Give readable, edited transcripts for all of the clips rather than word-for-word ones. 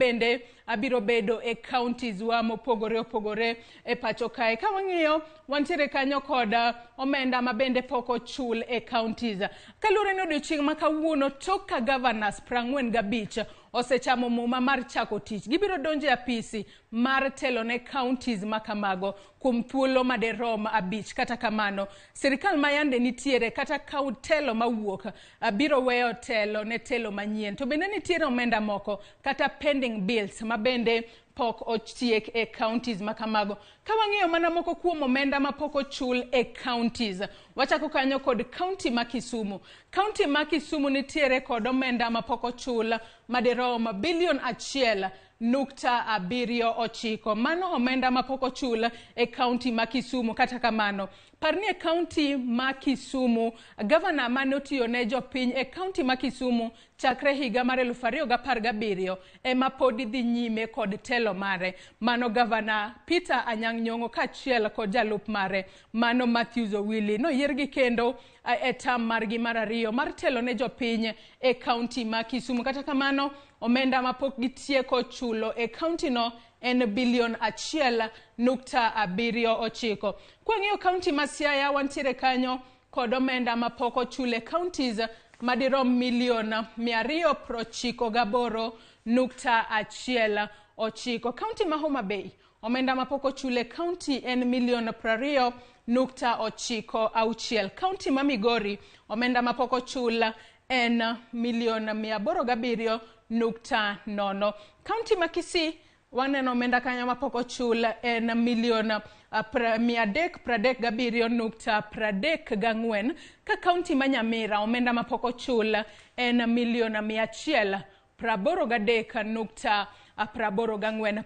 Bende abiro bedo e counties wa mopogore opogore e pacho kae. Ka wang'iyo, wantiere kanyo kod omenda ma bende pok ochul e counties. Kaluwore ni odiochieng' ma kawuono, tok ka governors 45 osechamo muma mar chako tich, gibiro donjo e apisi mar telo ne counties ma kamago kuom thuolo maderom 5. Kata kamano, sirikal ma yande nitiere kata kaw telo mawuok biro weyo telo ne telo manyien. To bende nitiere omenda moko kata pending bills ma bende pok otiek e counties ma kamago. Ka wang'iyo mana moko kuom omenda ma pok ochul e counties, wachako kanyo kod county ma Kisumu. County ma Kisumu nitiere kod omenda ma pok ochul madirom bilion 1.79. Mano omenda ma pok ochul e county ma Kisumu. Kata kamano, par ni e county ma Kisumu, gavana mane otiyo ne jopiny e county ma Kisumu chakre higa mar 2017 ema podi dhi nyime kod telo mare. Mano gavana Peter Anyang' Nyong'o kaachiel kod jalup mare mano Matthews Owili noyiergi kendo e tam margi mar ariyo mar telo ne jopiny e county ma Kisumu. Kata kamano, omenda ma pok gitieko chulo e county no en bilion 1.79. Kwang'iyo county ma Siaya, wantiere kanyo kod omenda ma pok ochul e counties madirom milion 298.19. County ma Homa Bay, omenda ma pok ochul e county en milion 20.96. County ma Migori, omenda ma pok ochul en milion 807.0. County ma Kisii, waneno omenda kanyo ma pok ochul en milion 337.34. Ka county ma Nyamira, omenda ma pok ochul en milion 183.84.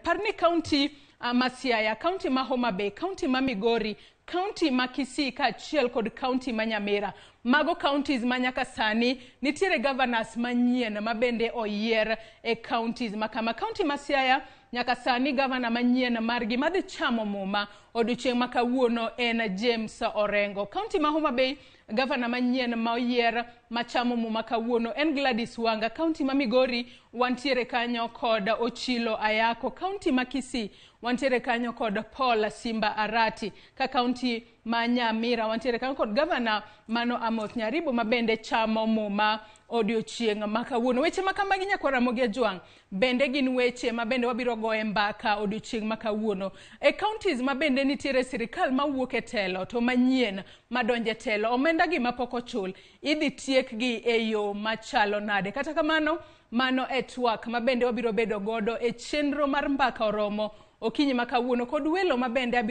Par ni county ma Siaya, county ma Homa Bay, county ma Migori, county ma Kisii kaachiel kod county ma Nyamira, mago counties ma nyaka sani nitiere governors manyien ma bende oyier e counties ma kama. County ma Siaya nyaka sani gavana manyien margi madhi chamo muma odiochieng' ma kawuono en James Orengo. County ma Homa Bay, gavana manyien ma oyier machamo muma kawuono en Gladys Wanga. County ma Migori wantiere kanyo kod Ochilo Ayako. County ma Kisii wantiere kanyo kod Paul Simba Arati. Ka county ma Nyamira wantiere kanyo kod gavana mano Amos Nyaribo ma bende chamo muma odiochieng' ma kawuono. Weche ma kamagi, nyakwar Ramogi Ajwang', bende gin weche ma bende wabiro goye mbaka odiochieng' ma kawuono. E counties ma bende nitiere sirikal mawuok e telo to manyien madonjo e telo, omenda gi mapok ochul idhi tiekgi e yo machalo nade? Kata kamano, mano e twak ma bende wabiro bedo godo e chenro mar Mbaka Oromo okinyi ma kawuono kod welo ma bende abiro